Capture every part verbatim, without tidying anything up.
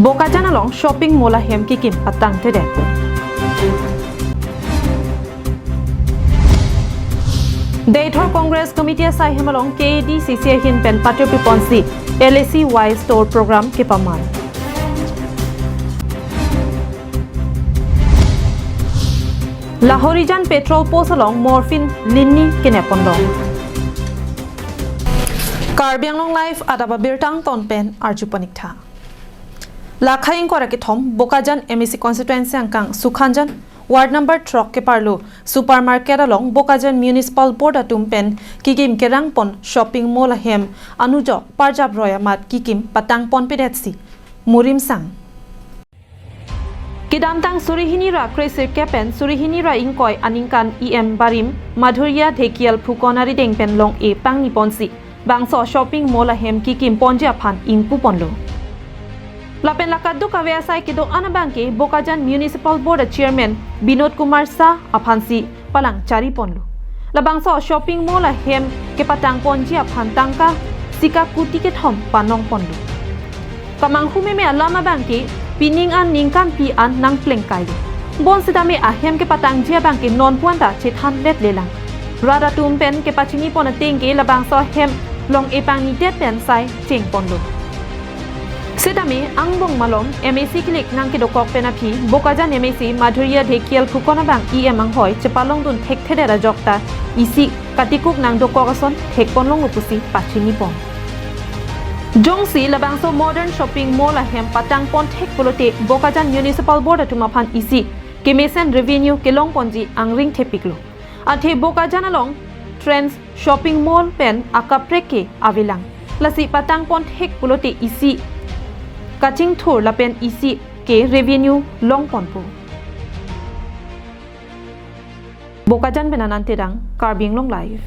Bokajan along shopping mall ahem kikim patangtedet. Deithor Congress Committee asai hem along K A D C C ahin pen patir piponsi L A C wise tour program kepaman. Lahorijan petrol post along morphine lini keneponlong. Karbi Anglong Live adap abirta angton pen arju pon ik tha. Lakha ingkoi ra kethom Bokajan M A C constituency angkang Sukhanjan ward number throk keparlo supermarket along Bokajan Municipal Board atum pen kikim kerang pon shopping mall ahem anujok parjap roi amat kikim patang ponpedetsi murim sang. Kedamtang suri hini ra kresirkep pen suri hini ra ingkoi aningkan E M barim Madhurya Dhekial phukon arideng pen long-e pangni ponsi bangso shopping mall ahem kikim ponji aphan ingpu ponlo. Lapen la kadokave asai kedo-an abangke Bokajan Municipal Board a Chairman Binod Kumar Shah aphansi palang chari ponlo. Labangso shopping mall ahem kepatang ponji aphan tangka sika kuti kethom panong ponlo. Kamanghu meme alam abangke pining an ningkan pi an nangpleng kailo. Bonsitame ahem kepatangji abangke non puan ta chethan let lelang. Rat atum pen kepachini pon ateng ke labangso ahem long-e pangnidet pen sai cheng ponlo. Sitame angbong malom M A C kilik nangkedokok pen aphi Bokajan M A C Madhurya Dhekial phukon abang E M anghoi chepalongdun thekthedet ajok ta isi katikuk nangdokok ason thek ponlonglo pusi pachini pon. Jongsi labangso modern shopping mall ahem patang pon thek pulote Bokajan Municipal Board atum aphan isi kemesen revenue kelong ponji angring thepiklo. Athe Bokajan along Trends shopping mall pen akaprek ke avelang. Lasi patang pon thek pulote isi kachingthur lapen isi ke revenue long ponpo. Bokajan pen Anante Dang, Karbi Anglong Live.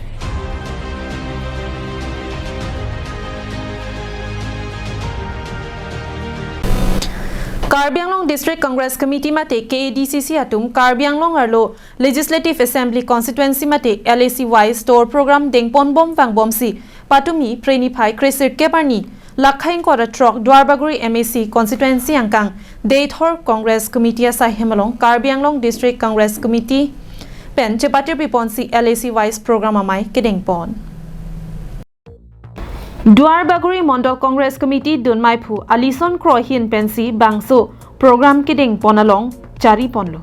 Karbi Anglong District Congress Committee mate K A D C C atum Karbi Anglong arlo Legislative Assembly Constituency mate L A C wise tour program dengponbom vangbomsi patumi Phre niphai kresirkep arni lakha ingkoi ra throk Duarbagori M A C constituency angkang Deithor Congress Committee asai hem along Karbi Anglong District Congress Committee pen chepatir piponsi L A C wise program amei kedengpon. Duarbagori Mondol Congress Committee dunmaiphu Alison Kro ahin pensi bangso program kedengpon along chari ponlo.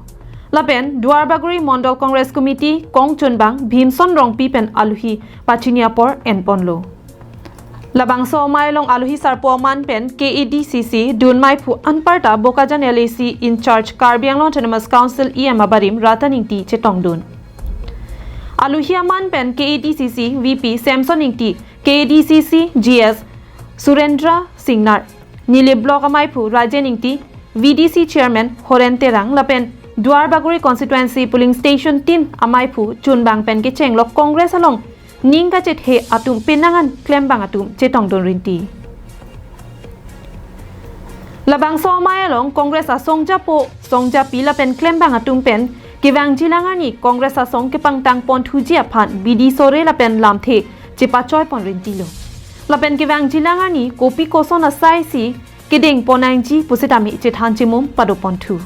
Lapen Duarbagori Mondol Congress Committee kongchunbang Bhimson Rongpi pen aluhi pachini apor enponlo. Labangso amei along aluhi sarpo aman pen K A D C C dunmaiphu anparta Bokajan L A C in charge Karbi Anglong Autonomous Council E M abarim Ratan Ingti chetongdun. Aluhi aman pen K A D C C V P Samson Ingti, K A D C C G S Surendra Singnar, Nilip Block amaiphu Rajen Ingti, V D C Chairman Horen Terang lapen Duarbagori Constituency Polling Station tin amaiphu chunbang pen kechenglok Congress along ning kachethe atum penang an klembang atum chetongdun rinti. Labangso amei along Congress asong japo, song japi lapen klembang atum pen kevangjilang arni Congress asong kepangtang ponthuji aphan bidi sore lapen lamthe chepachoi pon rintilo. Lapen kevangjilang arni kopi koson asai si kedengpon nangji pusitame chethan chimum padoponthu.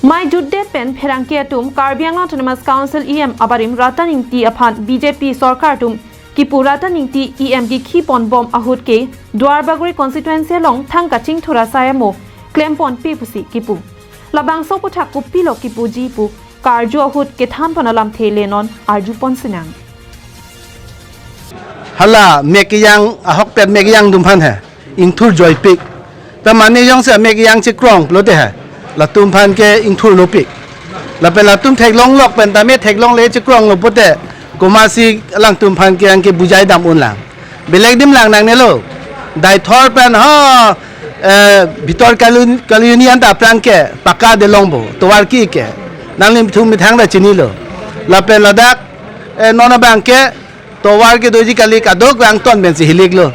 Mei jutdet pen pherangke atum Karbi Anglong Autonomous Council E M abarim Ratan Ingti aphan B J P sorkar atum kipu Ratan Ingti E M kikhi ponbom ahut ke Duarbagori constituency along thang kachingthur asai amo klemponpe pusi kipu. Labangso aphuthak kopilo kipuji pu karju ahut kethan pon alamthe le non arju pon sinang. Hala mek keyang ahokpet mek keyang atum aphan he ingthur joipik. Ta mane jongsi mek keyang chekrong pulote he latum aphan ke ingthur lopik. Lapen latum theklonglok pen tame theklongle chekronglo pulote komatsi alangtum aphan ke yang ke bujai dam unlang. Belek adim lang nangnelo. Deithor pen ha, eh, Bhitor Kalun-, Kaluni anta aphrang ke pakka delongpo, tovar ki ke. Nangli methang methang ta chinilo. Lapen ladak, eh, non abangke tovar kedoji kali, kadokave angton pensi hiliklo.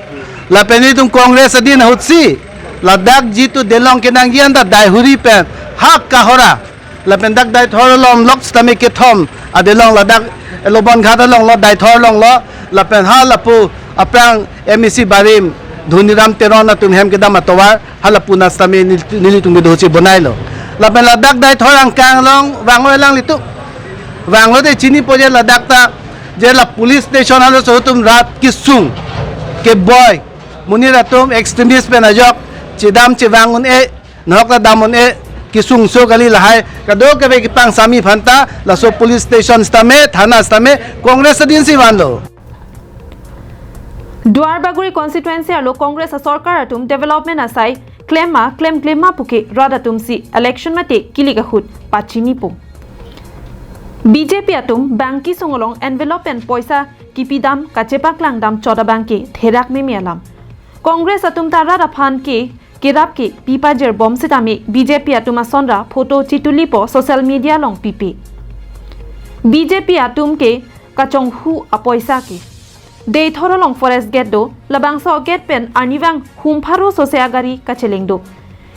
Lapen itum Congress adin ahutsi ladak jitu delong kenangji anta Daihuri pen ha Kohora. Lapen dak Deithor along lok sitame kethom adelong ladak Lobonghat alonglo, Deithor alonglo, lapen ha lapu aphrang M A C barim Dhoniram Teron atum hem kedam atovar hala puna sitame neli, nelitum kedo si bonailo. Lapen ladak Deithor angkang along vanglo alanglitum. Vanglote chinipo je ladak ta je la police station halaso atum rat kesung keboi, monit atum extremist pen ajok chedam chevang un-e, nahok ta dam un-e, kesungso kali lahai kadokave kepangsami aphanta laso police station sitame, thana sitame Congress adin si vanlo. Duarbagori constituency arlo Congress asorkar atum development asai klem ma klemkle ma puke rat atum si election mate kilik ahut pachinipo. B J P atum bang kesung along envelope pen poisa kipidam kachepaklangdam chot abangke therak meme alam. Congress atum ta rat aphan ke kerap ke pipajirbom sitame B J P atum asonra photo chitulipo social media along pipe. B J P atum ke kachonghu apoisa ke. Deithor along forest gate do, labangso gate pen arnivang hum pharo sose agari kacheleng do.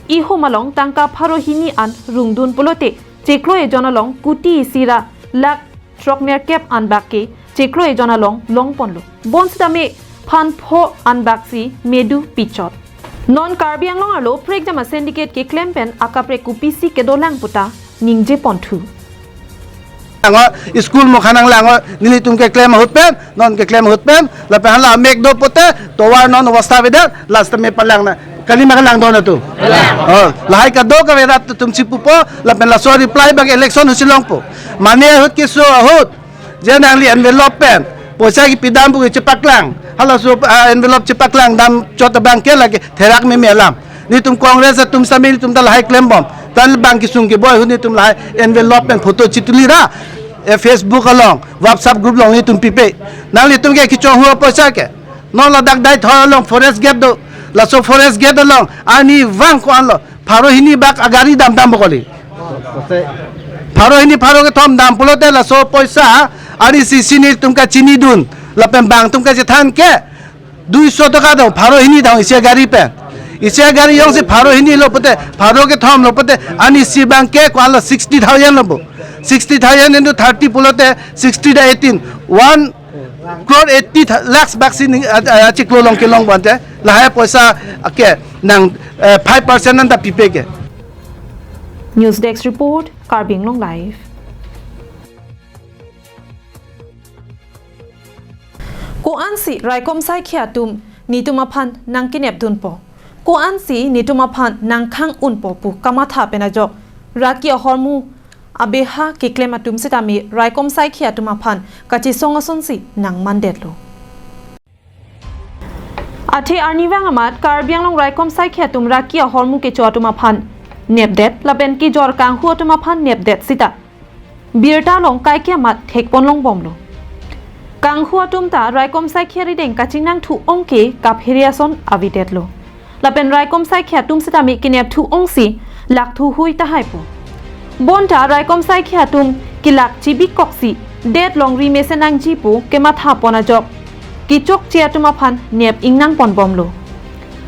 Ihum along tangka pharo hini an rungdun pulote chiklo ejon along kuti isi ra lakh throknerkep an bak ke chiklo ejon along longponlo. Bonsitame phan pho an bak si medu pichot. Non Karbi Anglong arlo prekjam asyndicate keklem pen akaprek kopisi kedolang puta ningjeponthu. Ango school mokha nanglang, ango nelitum keklem ahut pen, non keklem ahut pen, lapen hala amek do pote, tovar non obostha avedet, last me palang na. Kali ma kelang do na tu. Oh, lahai kadokave rat atum si pupo, lapen laso reply bang election ahut si longpo. Mane ahut keso ahut, je nangli envelope pen poisa kipidam pu kechepaklang. Halaso, ah, envelope chepaklangdam chot abangke lake therak meme alam. Nelitum Congress atum sitame nelitum ta lahai klembom. Tan bang kesung keboi ahut nelitum lahai envelope pen photo chituli ra, eh, Facebook along, WhatsApp group along nelitum pipe. Nanglitum ke kechonghu apoisa ke. Non ladak Deithor along forest gate do. Laso forest gate along arnivang ko-anlo pharo hini bak agari damdampo kali. Pharo hini pharo kethom dam pulote laso poisa arnisi si nelitum kachinidun. Lapen bang atum kachethan ke duiso taka dong, pharo hini dong isi agari pen. Isi agari jongsi pharo hini lo pote, pharo kethom lo pote, arnisi abangke ko-anlo sixty thousand lo bo. Sixty thousand into thirty pulote sixty da eighteen. One crore eighty lakhs bak si ning, a, a, achiklo along kelong bonte. Lahai poisa ke nang, eh, five percent anta pipe ke. News Desk Report, Karbi Anglong Live. Ko-ansi raikom saikhia atum netum aphan nangkenepdunpo, ko-ansi netum aphan nangkhang-unpo pu kamatha pen ajok raki ahormu abeha keklem atum sitame raikom saikhia atum aphan kachesong asonsi nangmandetlo. Athe arnivang amat Karbi Anglong raikom saikhia atum raki ahormu kecho atum aphan nepdet lapen kejor kanghu atum aphan nepdet sita birta along kaike amat thekpon longbomlo. Kanghu atum ta raikom saikhia arideng kachingnangthu ong ke kaphere ason avedetlo. Lapen raikom saikhia atum sitame kenepthu ongsi lakthu hui tahai pu. Bonta raikom saikhia atum kelak chibikoksi det longri mesen nangji pu kemathapon ajok kechokche atum aphan nep ingnangponbomlo.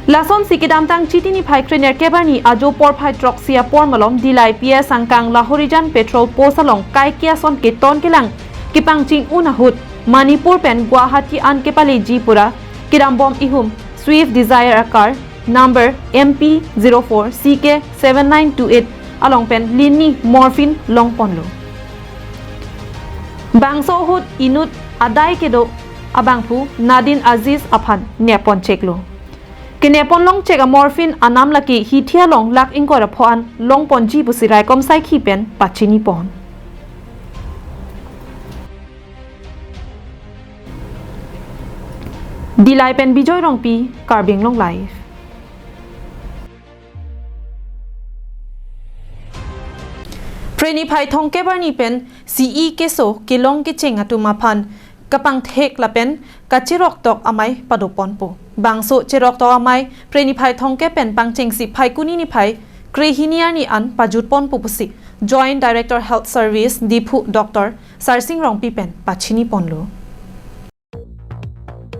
Lasonsi kedamtang Chiti niphai krenerkep arni ajo porphai throksi apor malom Dillai P S angkang Lahorijan petrol post along kaike ason keton kelang kepangching-un ahut Manipur pen Guwahati an kepaleji pura kedambom ihum Swift Dzire a car number M P zero four C K seven nine two eight along pen lini morphine longponlo. Bangso ahut inut adai kedo abangphu Nadin Aziz aphan nepponcheklo. Kenepon longchek a morphine anam lake hithi along lakh ingkoi ra pho an longponji pusi raikom saikhi pen pachinipon. Dillai pen Bijoy Rongpi, Karbi Anglong Live. Phre niphai thomkep arni pen C E keso kelong kecheng atum aphan kapangthek lapen kacheroktok amei padoponpo. Bangso cheroktok amei phre niphai thomkep pen pangchengsi Phaikuni niphai krehini arni an pajutponpo pusi Joint Director Health Service Diphu Doctor Sarsing Rongpi pen pachiniponlo.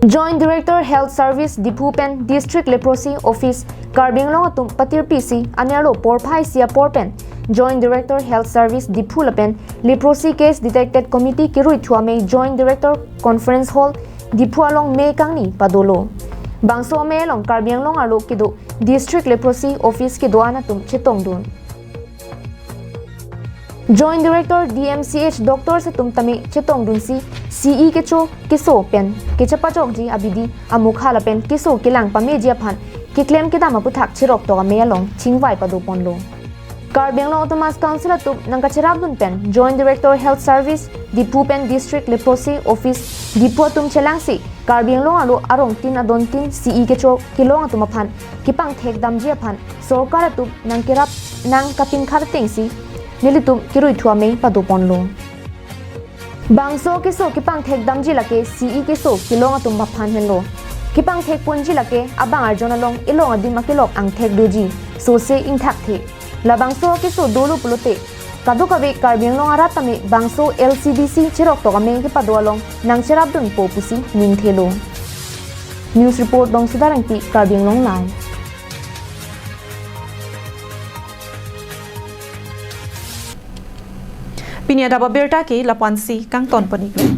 Joint Director Health Service Diphu pen District Leprosy Office Karbi Anglong atum patirpisi anerlo porphai isi apor pen Joint Director Health Service Diphu lapen Leprosy Case Detected Committee kiruithu amei Joint Director Conference Hall Diphu along mei kangni padolo. Bangso amei along Karbi Anglong arlo kedo District Leprosy Office kedo-an atum chetongdun. Joint Director D M C H doctors atum tame chetongdunsi C E kecho keso pen kechepajokji abidi amokha lapen keso kelang pameji aphan keklem kedam aputhak cheroktok amei along chingvai padoponlo. Karbi Anglong Autonomous Council atum nangkacherapdun pen Joint Director Health Service Diphu pen District Leprosy Office Diphu atum chelangsi Karbi Anglong arlo arongtin adontin C E kecho kelong atum aphan kepangthek damji aphan sorkar atum nangkerap nangkapinkhat atengsi nelitum keruithu amei padoponlo. Bangso keso kepangthek damji lake C E keso kelong atum aphan henlo. Kepangthekponji lake abang arjon along elong adim akelok angthek doji, sose ingthakthe. Labangso keso dolo pulote kadokave Karbi Anglong arat tame bangso L C D C cheroktok amei kepado along nangcherapdunpo pusi ningthelo. News report Dongsudar Engti, Karbi Anglong Live. Pini adap abirta ke lapu-ansi kangtonpon-iklo.